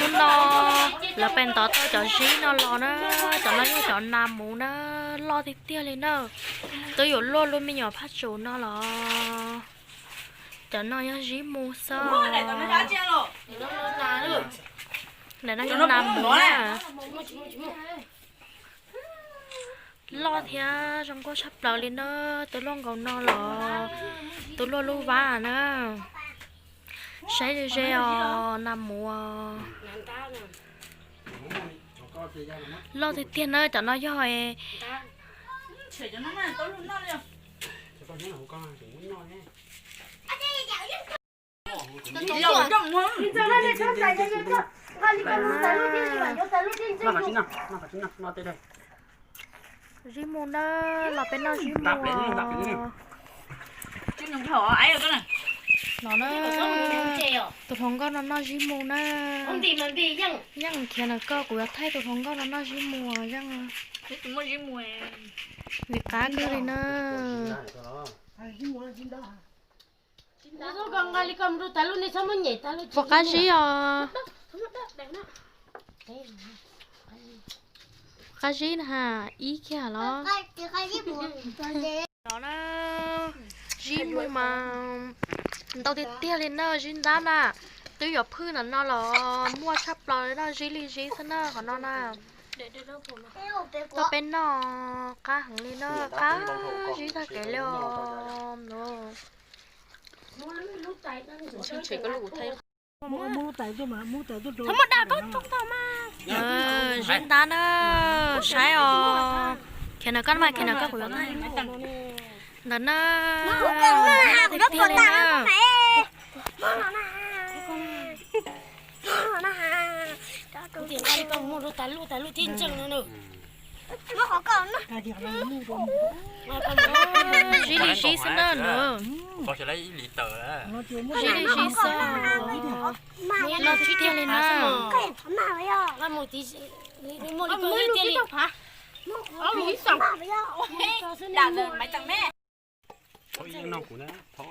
Hnub no lawv pem ntov tau cov zib no los na, cov no yog cov nas mus na, loj tiag tiag li na. Twb yuav luaj lub me nyuam phaj tsum no los. Cov no yog zib mus xwb. Daim no yog nas mus na. Loj thiab zoo nkauj tshaj plaws li na. Twb luaj nkaus no los twb luaj lub vab na. Saib ze ze os, nas mus. Loj tiag tiag na, cov no yog Zib mus na, los peb noj zib mus. No na, tus hluas nkauj no noj zib mus na. Yeej khiav na koj, kuv yuav thaij tus hluas nkauj no noj zib mus yeej. Vim qab kawg li na. Puas qab zib os? Qab zib na ha, ib kiag los. No na, zib mus mas ntau tiag tiag li na, zib ntab na. Twb yuav phwj ntawm no los muaj tshaj plaws li na, zib li zib xwb na qhov no na. Tuaj peb noj qab heev li na, qab zib tag kev li os. Zib ntab na, saib os. Khiav na koj mas, khiav na koj, kuv yuav thaij. Ntawm na, tiag tiag li na. Zib li zib xwb na nws. Zib li zib xwb. Loj tiag tiag li na. Thov ib no kuv na, thov.